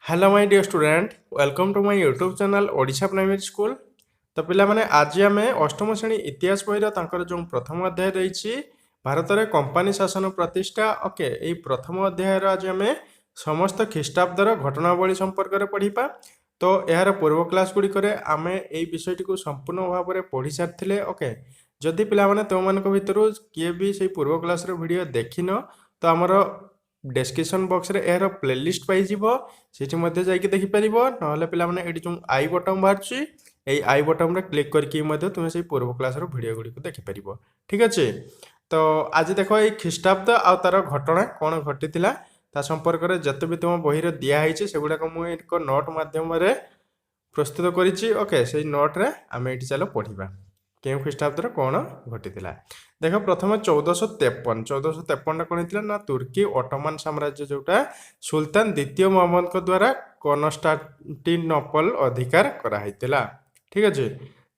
Hello my dear student, welcome to my YouTube channel Odisha Primary School. ତ ପିଲାମାନେ, ଆଜି ଆମେ ଅଷ୍ଟମ ଶ୍ରେଣୀ ଇତିହାସ ବହିର ତାଙ୍କର ଯେଉଁ ପ୍ରଥମ ଅଧ୍ୟାୟ ରହିଛି, ଭାରତରେ କମ୍ପାନୀ ଶାସନ ପ୍ରତିଷ୍ଠା, ଓକେ, ଏଇ ପ୍ରଥମ ଅଧ୍ୟାୟର ଆଜି ଆମେ ସମସ୍ତ ଖ୍ରୀଷ୍ଟାବ୍ଦର ଘଟଣାବଳୀ ସମ୍ପର୍କରେ ପଢ଼ିବା। ତ ଏହାର ପୂର୍ବ କ୍ଲାସ୍ ଗୁଡ଼ିକରେ ଆମେ ଏଇ ବିଷୟଟିକୁ ସମ୍ପୂର୍ଣ୍ଣ ଭାବରେ ପଢ଼ି ସାରିଥିଲେ। ଓକେ, ଯଦି ପିଲାମାନେ ତୁମମାନଙ୍କ ଭିତରୁ କିଏ ବି ସେଇ ପୂର୍ବ କ୍ଲାସ୍ର ଭିଡ଼ିଓ ଦେଖିନ, ତ ଆମର ଡେସ୍କ୍ରିପସନ୍ ବକ୍ସରେ ଏହାର ପ୍ଲେଲିଷ୍ଟ ପାଇଯିବ, ସେଠି ମଧ୍ୟ ଯାଇକି ଦେଖିପାରିବ। ନହେଲେ ପିଲାମାନେ, ଏଇଠି ଯେଉଁ I button ବାହାରୁଛି, ଏଇ I ବଟନ୍ରେ କ୍ଲିକ୍ କରିକି ମଧ୍ୟ ତୁମେ ସେଇ ପୂର୍ବ କ୍ଲାସ୍ର ଭିଡ଼ିଓ ଗୁଡ଼ିକୁ ଦେଖିପାରିବ। ଠିକ୍ ଅଛି? ତ ଆଜି ଦେଖ, ଏଇ ଖ୍ରୀଷ୍ଟାବ୍ଦ ଆଉ ତାର ଘଟଣା କ'ଣ ଘଟିଥିଲା ତା ସମ୍ପର୍କରେ ଯେତେ ବି ତୁମ ବହିରେ ଦିଆହେଇଛି, ସେଗୁଡ଼ାକ ମୁଁ ଏକ ନୋଟ୍ ମାଧ୍ୟମରେ ପ୍ରସ୍ତୁତ କରିଛି। ଓକେ, ସେଇ ନୋଟ୍ରେ ଆମେ ଏଇଠି ଚାଲ ପଢ଼ିବା କେଉଁ ଖ୍ରୀଷ୍ଟାବ୍ଦରେ କ'ଣ ଘଟିଥିଲା। ଦେଖ, ପ୍ରଥମେ 1453। 1453ରେ କ'ଣ ହେଇଥିଲା ନା ତୁର୍କୀ ଅଟୋମାନ ସାମ୍ରାଜ୍ୟ ଯେଉଁଟା, ସୁଲତାନ ଦ୍ୱିତୀୟ ମହମ୍ମଦଙ୍କ ଦ୍ୱାରା କନଷ୍ଟାଣ୍ଟିନୋପଲ ଅଧିକାର କରାହେଇଥିଲା। ଠିକ୍ ଅଛି?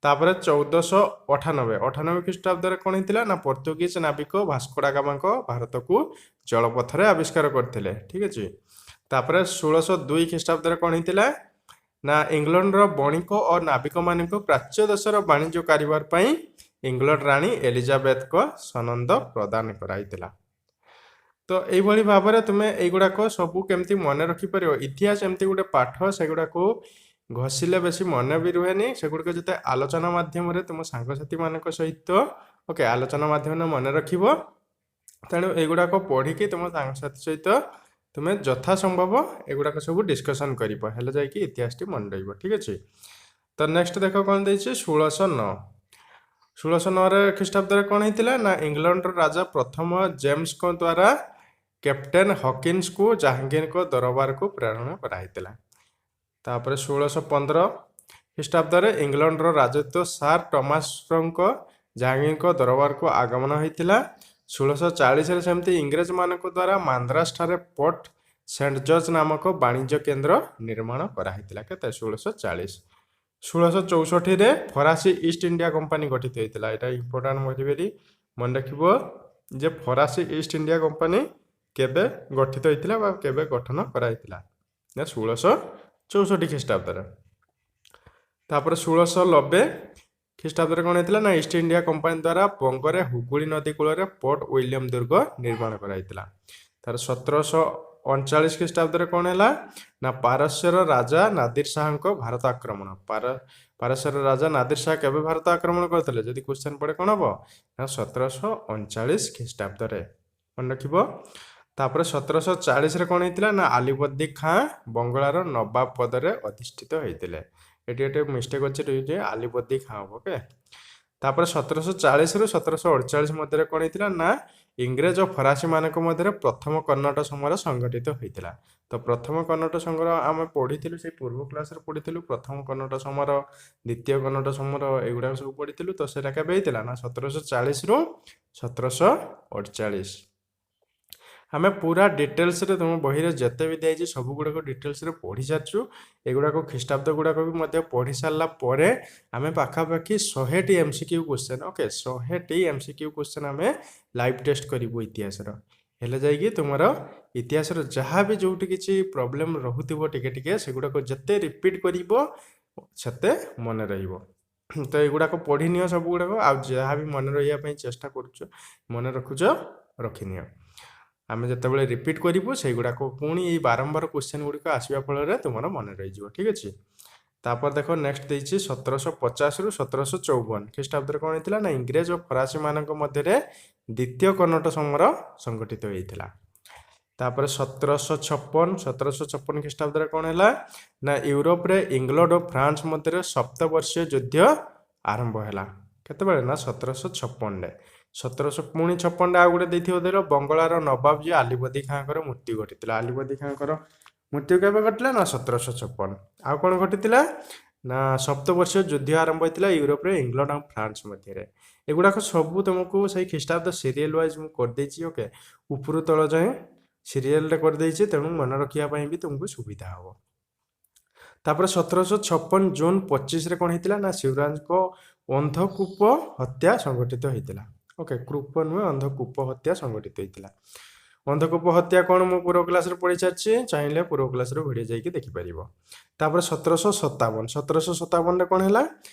ତାପରେ 1498, 98 ଖ୍ରୀଷ୍ଟାବ୍ଦରେ କ'ଣ ହେଇଥିଲା ନା ପର୍ତ୍ତୁଗୀଜ ନାବିକ ଭାସ୍କୋଡାଗାମାଙ୍କ ଭାରତକୁ ଜଳପଥରେ ଆବିଷ୍କାର କରିଥିଲେ। ଠିକ୍ ଅଛି? ତାପରେ 1602 ଖ୍ରୀଷ୍ଟାବ୍ଦରେ କ'ଣ ହେଇଥିଲା ନା ଇଂଲଣ୍ଡର ବଣିକ ଓ ନାବିକମାନଙ୍କୁ ପ୍ରାଚ୍ୟ ଦେଶର ବାଣିଜ୍ୟ କାରବାର ପାଇଁ ଇଂଲଣ୍ଡ ରାଣୀ ଏଲିଜାବେଥଙ୍କ ସନନ୍ଦ ପ୍ରଦାନ କରାଇଥିଲା। ତ ଏଇଭଳି ଭାବରେ ତୁମେ ଏଇଗୁଡ଼ାକ ସବୁ କେମିତି ମନେ ରଖିପାରିବ। ଇତିହାସ ଏମିତି ଗୋଟେ ପାଠ, ସେଗୁଡ଼ାକୁ ଘୋଷିଲେ ବେଶୀ ମନେ ବି ରୁହେନି। ସେଗୁଡ଼ିକ ଯେତେ ଆଲୋଚନା ମାଧ୍ୟମରେ ତୁମ ସାଙ୍ଗସାଥିମାନଙ୍କ ସହିତ, ଓକେ, ଆଲୋଚନା ମାଧ୍ୟମରେ ମନେ ରଖିବ। ତେଣୁ ଏଇଗୁଡ଼ାକ ପଢ଼ିକି ତୁମ ସାଙ୍ଗସାଥି ସହିତ ତୁମେ ଯଥା ସମ୍ଭବ ଏଗୁଡ଼ାକ ସବୁ ଡିସ୍କସନ୍ କରିବ, ହେଲେ ଯାଇକି ଇତିହାସଟି ମନେ ରହିବ। ଠିକ୍ ଅଛି? ତ ନେକ୍ସଟ ଦେଖ କ'ଣ ଦେଇଛି। 1609, 1609ରେ ଖ୍ରୀଷ୍ଟାବ୍ଦରେ କ'ଣ ହେଇଥିଲା ନା ଇଂଲଣ୍ଡର ରାଜା ପ୍ରଥମ ଜେମ୍ସଙ୍କ ଦ୍ୱାରା କ୍ୟାପ୍ଟେନ୍ ହକିନ୍ସକୁ ଜାହାଙ୍ଗୀରଙ୍କ ଦରବାରକୁ ପ୍ରେରଣ କରାହେଇଥିଲା। ତାପରେ 1615 ଖ୍ରୀଷ୍ଟାବ୍ଦରେ ଇଂଲଣ୍ଡର ରାଜଦୂତ ସାର୍ ଟମାସଙ୍କ ଜାହାଙ୍ଗୀରଙ୍କ ଦରବାରକୁ ଆଗମନ ହୋଇଥିଲା। 1640ରେ ସେମିତି ଇଂରେଜମାନଙ୍କ ଦ୍ୱାରା ମାନ୍ଦ୍ରାସଠାରେ ପୋର୍ଟ ସେଣ୍ଟ ଜର୍ଜ ନାମକ ବାଣିଜ୍ୟ କେନ୍ଦ୍ର ନିର୍ମାଣ କରାହେଇଥିଲା। କେତେ? 1640। 1664ରେ ଫରାସୀ ଇଷ୍ଟ ଇଣ୍ଡିଆ କମ୍ପାନୀ ଗଠିତ ହୋଇଥିଲା। ଏଇଟା ଇମ୍ପୋର୍ଟାଣ୍ଟ, ଭେରି ଭେରି ମନେ ରଖିବ ଯେ ଫରାସୀ ଇଷ୍ଟ ଇଣ୍ଡିଆ କମ୍ପାନୀ କେବେ ଗଠିତ ହୋଇଥିଲା ବା କେବେ ଗଠନ କରାଯାଇଥିଲା ନା 1664 ଖ୍ରୀଷ୍ଟାବ୍ଦରେ। ତାପରେ 1690 ଖ୍ରୀଷ୍ଟାବ୍ଦରେ କ'ଣ ହେଇଥିଲା ନା ଇଷ୍ଟ ଇଣ୍ଡିଆ କମ୍ପାନୀ ଦ୍ୱାରା ବଙ୍ଗରେ ହୁଗୁଳି ନଦୀ କୂଳରେ ପୋର୍ଟ ୱିଲିୟମ ଦୁର୍ଗ ନିର୍ମାଣ କରାଯାଇଥିଲା। ତାର 1739 ଖ୍ରୀଷ୍ଟାବ୍ଦରେ କ'ଣ ହେଲା ନା ପାରସ୍ୟର ରାଜା ନାଦିର ଶାହାଙ୍କ ଭାରତ ଆକ୍ରମଣ। ପାରସ୍ୟର ରାଜା ନାଦିର ଶାହା କେବେ ଭାରତ ଆକ୍ରମଣ କରିଥିଲେ? ଯଦି କ୍ୱେଶ୍ଚନ୍ ପଡ଼େ କ'ଣ ହବ ନା 1739 ଖ୍ରୀଷ୍ଟାବ୍ଦରେ, ମନେ ରଖିବ। ତାପରେ 1740ରେ କ'ଣ ହେଇଥିଲା ନା ଆଲିବର୍ଦ୍ଦି ଖାଁ ବଙ୍ଗଳାର ନବାବ ପଦରେ ଅଧିଷ୍ଠିତ ହେଇଥିଲେ। ଏଠି ଗୋଟେ ମିଷ୍ଟେକ୍ ଅଛି ଯେ ଆଲିବର୍ଦ୍ଦି ଖାଁ ହବ। ଓକେ, ତାପରେ 1740ରୁ 1748 ମଧ୍ୟରେ କ'ଣ ହେଇଥିଲା ନା ଇଂରେଜ ଓ ଫରାସୀମାନଙ୍କ ମଧ୍ୟରେ ପ୍ରଥମ କର୍ଣ୍ଣାଟ ସମର ସଂଗଠିତ ହୋଇଥିଲା। ତ ପ୍ରଥମ କର୍ଣ୍ଣାଟ ସମର ଆମେ ପଢ଼ିଥିଲୁ, ସେଇ ପୂର୍ବ କ୍ଲାସରେ ପଢ଼ିଥିଲୁ। ପ୍ରଥମ କର୍ଣ୍ଣାଟ ସମର, ଦ୍ୱିତୀୟ କର୍ଣ୍ଣାଟ ସମର, ଏଗୁଡ଼ାକ ସବୁ ପଢ଼ିଥିଲୁ। ତ ସେଇଟା କେବେ ହେଇଥିଲା ନା 1740ରୁ 1748। ଆମେ ପୁରା ଡିଟେଲ୍ସରେ ତୁମ ବହିରେ ଯେତେ ବି ଦିଆଯାଇଛି, ସବୁଗୁଡ଼ାକ ଡିଟେଲ୍ସରେ ପଢ଼ି ସାରିଛୁ। ଏଗୁଡ଼ାକ ଖ୍ରୀଷ୍ଟାବ୍ଦ ଗୁଡ଼ାକ ବି ମଧ୍ୟ ପଢ଼ି ସାରିଲା ପରେ ଆମେ ପାଖାପାଖି 100ଟି ଏମ୍ସିକ୍ୟୁ କ୍ୱେଶ୍ଚନ୍, ଓକେ, 100ଟି ଏମ୍ସିକ୍ୟୁ କ୍ୱେଶ୍ଚନ୍ ଆମେ ଲାଇଭ୍ ଟେଷ୍ଟ କରିବୁ ଇତିହାସର। ହେଲେ ଯାଇକି ତୁମର ଇତିହାସର ଯାହା ବି ଯେଉଁଠି କିଛି ପ୍ରୋବ୍ଲେମ୍ ରହୁଥିବ ଟିକେ ଟିକେ, ସେଗୁଡ଼ାକ ଯେତେ ରିପିଟ୍ କରିବ ସେତେ ମନେ ରହିବ। ତ ଏଗୁଡ଼ାକ ପଢ଼ି ନିଅ ସବୁ ଗୁଡ଼ାକ, ଆଉ ଯାହା ବି ମନେ ରହିବା ପାଇଁ ଚେଷ୍ଟା କରୁଛ, ମନେ ରଖୁଛ, ରଖିନିଅ। ଆମେ ଯେତେବେଳେ ରିପିଟ୍ କରିବୁ ସେଇଗୁଡ଼ାକ, ପୁଣି ଏଇ ବାରମ୍ବାର କ୍ୱେଶ୍ଚନ୍ ଗୁଡ଼ିକ ଆସିବା ଫଳରେ ତୁମର ମନେ ରହିଯିବ। ଠିକ୍ ଅଛି? ତାପରେ ଦେଖ, ନେକ୍ସଟ ଦେଇଛି 1750ରୁ 1754 ଖ୍ରୀଷ୍ଟାବ୍ଦରେ କ'ଣ ହେଇଥିଲା ନା ଇଂରେଜ ଓ ଫରାସୀମାନଙ୍କ ମଧ୍ୟରେ ଦ୍ୱିତୀୟ କର୍ଣ୍ଣାଟ ସମର ସଂଗଠିତ ହୋଇଥିଲା। ତାପରେ 1756, 1756 ଖ୍ରୀଷ୍ଟାବ୍ଦରେ କ'ଣ ହେଲା ନା ୟୁରୋପରେ ଇଂଲଣ୍ଡ ଓ ଫ୍ରାନ୍ସ ମଧ୍ୟରେ ସପ୍ତବର୍ଷୀୟ ଯୁଦ୍ଧ ଆରମ୍ଭ ହେଲା। କେତେବେଳେ ନା 1756ରେ। ସତରଶହ ପୁଣି ଛପନରେ ଆଉ ଗୋଟେ ଦେଇଥିବ ଧର, ବଙ୍ଗଳାର ନବାବ ଯିଏ ଆଲିବର୍ଦ୍ଦି ଖାଁଙ୍କର ମୃତ୍ୟୁ ଘଟିଥିଲା। ଆଲିବର୍ଦ୍ଦି ଖାଁଙ୍କର ମୃତ୍ୟୁ କେବେ ଘଟିଲା ନା 1756। ଆଉ କ'ଣ ଘଟିଥିଲା ନା ସପ୍ତବର୍ଷୀୟ ଯୁଦ୍ଧ ଆରମ୍ଭ ହୋଇଥିଲା ୟୁରୋପରେ ଇଂଲଣ୍ଡ ଆଉ ଫ୍ରାନ୍ସ ମଧ୍ୟରେ। ଏଗୁଡ଼ାକ ସବୁ ତୁମକୁ ସେଇ ଖ୍ରୀଷ୍ଟାବ୍ଦ ସିରିଏଲ୍ ୱାଇଜ୍ ମୁଁ କରିଦେଇଛି। ଓକେ, ଉପରୁ ତଳ ଯାଏଁ ସିରିଏଲରେ କରିଦେଇଛି, ତେଣୁ ମନେ ରଖିବା ପାଇଁ ବି ତୁମକୁ ସୁବିଧା ହେବ। ତାପରେ 1756 ଜୁନ୍ 25ରେ କ'ଣ ହେଇଥିଲା ନା ଶିବରାଜଙ୍କ ଅନ୍ଧକୂପ ହତ୍ୟା ସଂଗଠିତ ହେଇଥିଲା। ଓକେ, କୂପ ନୁହେଁ, ଅନ୍ଧକୂପ ହତ୍ୟା ସଂଗଠିତ ହେଇଥିଲା। ଅନ୍ଧକୂପ ହତ୍ୟା କ'ଣ ମୁଁ ପୂର୍ବ କ୍ଲାସ୍ରେ ପଢ଼ି ସାରିଛି, ଚାହିଁଲେ ପୂର୍ବ କ୍ଲାସ୍ର ଭିଡ଼ିଓ ଯାଇକି ଦେଖିପାରିବ। ତାପରେ 1757, 1757ରେ କ'ଣ ହେଲା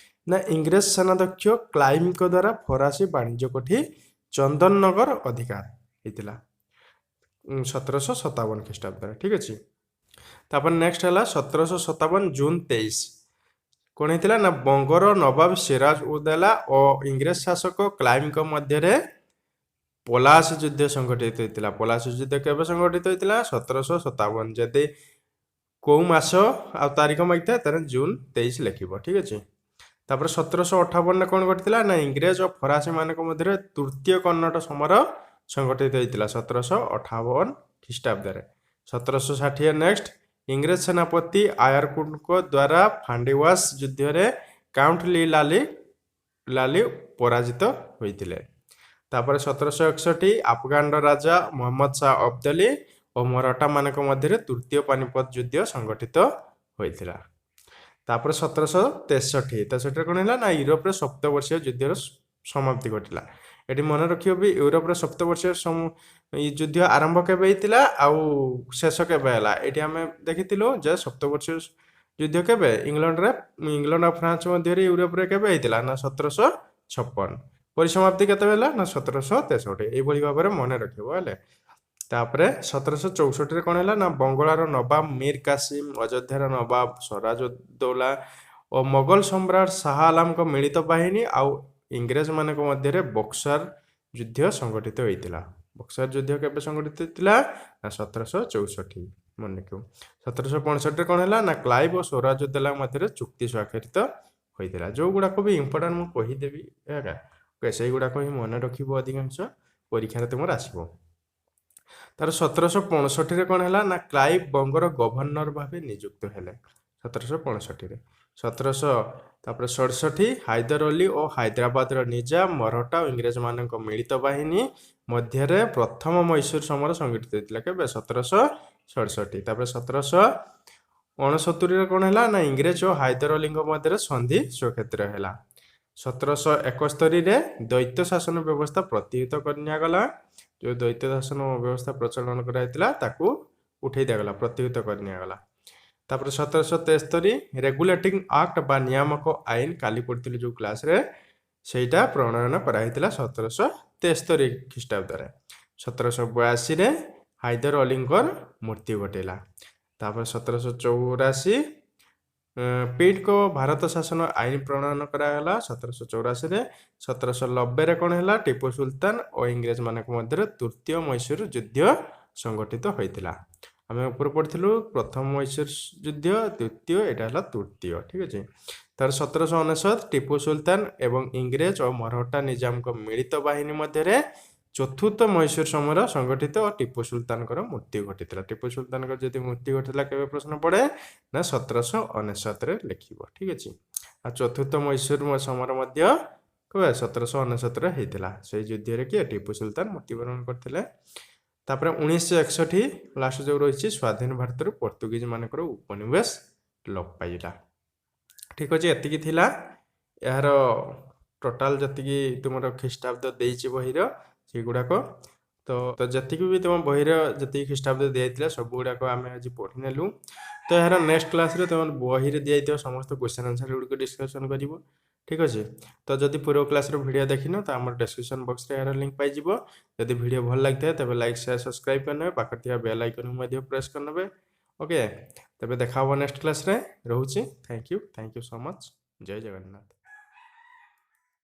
ନା ଇଂରେଜ ସେନାଧ୍ୟକ୍ଷ କ୍ଲାଇଭଙ୍କ ଦ୍ୱାରା ଫରାସୀ ବାଣିଜ୍ୟ କୋଠି ଚନ୍ଦନନଗର ଅଧିକାର ହେଇଥିଲା 1757 ଖ୍ରୀଷ୍ଟାବ୍ଦରେ। ଠିକ୍ ଅଛି। ତାପରେ ନେକ୍ସଟ ହେଲା 1757 ଜୁନ 23, କ'ଣ ହେଇଥିଲା ନା ବଙ୍ଗର ନବାବ ସିରାଜ ଉଦ୍ଦୌଲା ଓ ଇଂରେଜ ଶାସକ କ୍ଲାଇଭଙ୍କ ମଧ୍ୟରେ ପଲାସି ଯୁଦ୍ଧ ସଂଗଠିତ ହୋଇଥିଲା। ପଲାସି ଯୁଦ୍ଧ କେବେ ସଂଗଠିତ ହୋଇଥିଲା? 1757। ଯଦି କେଉଁ ମାସ ଆଉ ତାରିଖ ମାଗିଥାଏ, ତାହେଲେ ଜୁନ 23 ଲେଖିବ। ଠିକ୍ ଅଛି। ତାପରେ 1758ରେ କ'ଣ ଘଟିଥିଲା ନା ଇଂରେଜ ଓ ଫରାସୀମାନଙ୍କ ମଧ୍ୟରେ ତୃତୀୟ କର୍ଣ୍ଣାଟ ସମର ସଂଗଠିତ ହୋଇଥିଲା 1758 ଖ୍ରୀଷ୍ଟାବ୍ଦରେ। 1760 ନେକ୍ସଟ, ଇଂରେଜ ସେନାପତି ଆୟାରକୁଟଙ୍କ ଦ୍ୱାରା ଫାଣ୍ଡିୱାସ ଯୁଦ୍ଧରେ କାଉଣ୍ଟ ଲି ଲାଲି ଲାଲି ପରାଜିତ ହୋଇଥିଲେ। ତାପରେ 1761, ଆଫଗାନର ରାଜା ମହମ୍ମଦ ଶାହ ଅବଦଲି ଓ ମରହଟ୍ଟାମାନଙ୍କ ମଧ୍ୟରେ ତୃତୀୟ ପାନିପତ ଯୁଦ୍ଧ ସଂଗଠିତ ହୋଇଥିଲା। ତାପରେ 1763, 63ରେ କ'ଣ ହେଲା ନା ୟୁରୋପରେ ସପ୍ତବର୍ଷୀୟ ଯୁଦ୍ଧର ସମାପ୍ତି ଘଟିଲା। ଏଠି ମନେ ରଖିବ ବି, ୟୁରୋପରେ ସପ୍ତବର୍ଷୀୟ ଯୁଦ୍ଧ ଆରମ୍ଭ କେବେ ହେଇଥିଲା ଆଉ ଶେଷ କେବେ ହେଲା। ଏଠି ଆମେ ଦେଖିଥିଲୁ ଯେ ସପ୍ତବର୍ଷୀୟ ଯୁଦ୍ଧ କେବେ ଇଂଲଣ୍ଡରେ, ଇଂଲଣ୍ଡ ଆଉ ଫ୍ରାନ୍ସ ମଧ୍ୟରେ ୟୁରୋପରେ କେବେ ହେଇଥିଲା ନା 1756, ପରିସମାପ୍ତି କେତେ ହେଲା ନା 1763। ଏଇଭଳି ଭାବରେ ମନେ ରଖିବ ହେଲେ। ତାପରେ 1764ରେ କ'ଣ ହେଲା ନା ବଙ୍ଗଳାର ନବାବ ମୀର କାସିମ, ଅଯୋଧ୍ୟାର ନବାବ ସରାଜଉଦ୍ଦୌଲା ଓ ମୋଗଲ ସମ୍ରାଟ ଶାହ ଆଲାମଙ୍କ ମିଳିତ ବାହିନୀ ଆଉ ଇଂରେଜମାନଙ୍କ ମଧ୍ୟରେ ବକ୍ସାର ଯୁଦ୍ଧ ସଂଗଠିତ ହୋଇଥିଲା। ବକ୍ସାର ଯୁଦ୍ଧ କେବେ ସଂଗଠିତ ହୋଇଥିଲା ନା 1764, ମନେ ରଖିବ। 1765ରେ କ'ଣ ହେଲା ନା କ୍ଲାଇଭ ଓ ସୋରାଜଉଦ୍ଦୌଲା ମଧ୍ୟରେ ଚୁକ୍ତି ସ୍ୱାକ୍ଷରିତ ହୋଇଥିଲା। ଯେଉଁଗୁଡ଼ାକ ବି ଇମ୍ପୋର୍ଟାଣ୍ଟ ମୁଁ କହିଦେବି ଏକା, ଓକେ, ସେଇଗୁଡ଼ାକ ହିଁ ମନେ ରଖିବ, ଅଧିକାଂଶ ପରୀକ୍ଷାରେ ତୁମର ଆସିବ। ତାର 1765ରେ କ'ଣ ହେଲା ନା କ୍ଲାଇଭ ବଙ୍ଗର ଗଭର୍ଣ୍ଣର ଭାବେ ନିଯୁକ୍ତ ହେଲେ 1765ରେ। ସତରଶହ ତାପରେ 67, ହାଇଦର ଅଲି ଓ ହାଇଦ୍ରାବାଦର ନିଜାମ, ମରହଟ୍ଟା ଓ ଇଂରେଜମାନଙ୍କ ମିଳିତ ବାହିନୀ ମଧ୍ୟରେ ପ୍ରଥମ ମୈସୂର ସମର ସଂଗଠିତ ହୋଇଥିଲା। କେବେ? 1767। ତାପରେ 1769ରେ କ'ଣ ହେଲା ନା ଇଂରେଜ ଓ ହାଇଦର ଅଲିଙ୍କ ମଧ୍ୟରେ ସନ୍ଧି ସ୍ୱାକ୍ଷରିତ ହେଲା। 1771ରେ ଦ୍ୱୈତ ଶାସନ ବ୍ୟବସ୍ଥା ପ୍ରତିହତ କରିନିଆଗଲା। ଯେଉଁ ଦ୍ୱୈତ ଶାସନ ବ୍ୟବସ୍ଥା ପ୍ରଚଳନ କରାଯାଇଥିଲା, ତାକୁ ଉଠେଇ ଦିଆଗଲା, ପ୍ରତିହତ କରିନିଆଗଲା। ତାପରେ 1773, ରେଗୁଲେଟିଂ ଆକ୍ଟ ବା ନିୟାମକ ଆଇନ, କାଲି ପଢ଼ିଥିଲୁ ଯେଉଁ କ୍ଲାସ୍ରେ, ସେଇଟା ପ୍ରଣୟନ କରାହେଇଥିଲା 1773 ଖ୍ରୀଷ୍ଟାବ୍ଦରେ। 1782ରେ ହାଇଦର ଅଲିଙ୍କର ମୃତ୍ୟୁ ଘଟିଲା। ତାପରେ 1784, ପିଟଙ୍କ ଭାରତ ଶାସନ ଆଇନ ପ୍ରଣୟନ କରାଗଲା 1784ରେ। 1790ରେ କ'ଣ ହେଲା? ଟିପୁ ସୁଲତାନ ଓ ଇଂରେଜମାନଙ୍କ ମଧ୍ୟରେ ତୃତୀୟ ମୈସୂର ଯୁଦ୍ଧ ସଂଗଠିତ ହୋଇଥିଲା। ଆମେ ଉପରେ ପଢ଼ିଥିଲୁ ପ୍ରଥମ ମୈସୂର ଯୁଦ୍ଧ, ଦ୍ୱିତୀୟ, ଏଇଟା ହେଲା ତୃତୀୟ। ଠିକ୍ ଅଛି। ତାର 1799, ଟିପୁ ସୁଲତାନ ଏବଂ ଇଂରେଜ ଓ ମରହଟ୍ଟା ନିଜାମଙ୍କ ମିଳିତ ବାହିନୀ ମଧ୍ୟରେ ଚତୁର୍ଥ ମୈସୂର ସମର ସଂଗଠିତ ଓ ଟିପୁ ସୁଲତାନଙ୍କର ମୃତ୍ୟୁ ଘଟିଥିଲା। ଟିପୁ ସୁଲତାନଙ୍କର ଯଦି ମୃତ୍ୟୁ ଘଟିଥିଲା କେବେ ପ୍ରଶ୍ନ ପଡ଼େ ନା 1799ରେ ଲେଖିବ। ଠିକ୍ ଅଛି। ଆଉ ଚତୁର୍ଥ ମୈସୂର ସମର ମଧ୍ୟ କେବେ? 1799ରେ ହେଇଥିଲା। ସେଇ ଯୁଦ୍ଧରେ କିଏ? ଟିପୁ ସୁଲତାନ ମୃତ୍ୟୁବରଣ କରିଥିଲେ। ତାପରେ 1961 ଲାଷ୍ଟ ଯେଉଁ ରହିଛି, ସ୍ୱାଧୀନ ଭାରତରୁ ପର୍ତ୍ତୁଗିଜ ମାନଙ୍କର ଉପନିବେଶ ଲୋପ ପାଇଲା। ଠିକ୍ ଅଛି, ଏତିକି ଥିଲା ଏହାର ଟୋଟାଲ ଯେତିକି ତୁମର ଖ୍ରୀଷ୍ଟାବ୍ଦ ଦେଇଛି ବହିର ସେଗୁଡ଼ାକ। ତ ଯେତିକି ବି ତୁମ ବହିର ଯେତିକି ଖ୍ରୀଷ୍ଟାବ୍ଦ ଦିଆଯାଇଥିଲା, ସବୁଗୁଡ଼ାକ ଆମେ ଆଜି ପଢ଼ି ନେଲୁ। ତ ଏହାର ନେକ୍ସଟ କ୍ଲାସ୍ରେ ତୁମ ବହିରେ ଦିଆଯାଇଥିବା ସମସ୍ତ କ୍ୱେଶ୍ଚନ୍ ଆନ୍ସର୍ ଗୁଡ଼ିକ ଡିସ୍କସନ୍ କରିବ। ଠିକ୍ ଅଛି। ତ ଯଦି ପୂର୍ବ କ୍ଲାସ୍ର ଭିଡ଼ିଓ ଦେଖିନ, ତ ଆମର ଡେସ୍କ୍ରିପସନ୍ ବକ୍ସରେ ଏହାର ଲିଙ୍କ୍ ପାଇଯିବ। ଯଦି ଭିଡ଼ିଓ ଭଲ ଲାଗିଥାଏ, ତେବେ ଲାଇକ୍, ସେୟାର, ସବସ୍କ୍ରାଇବ୍ କରିନେବେ। ପାଖରେ ଥିବା ବେଲ୍ ଆଇକନ୍କୁ ମଧ୍ୟ ପ୍ରେସ୍ କରିନେବେ। ଓକେ, ତେବେ ଦେଖା ହେବ ନେକ୍ସଟ କ୍ଲାସ୍ରେ। ରହୁଛି। Thank you, thank you so much. Jay Jagannath.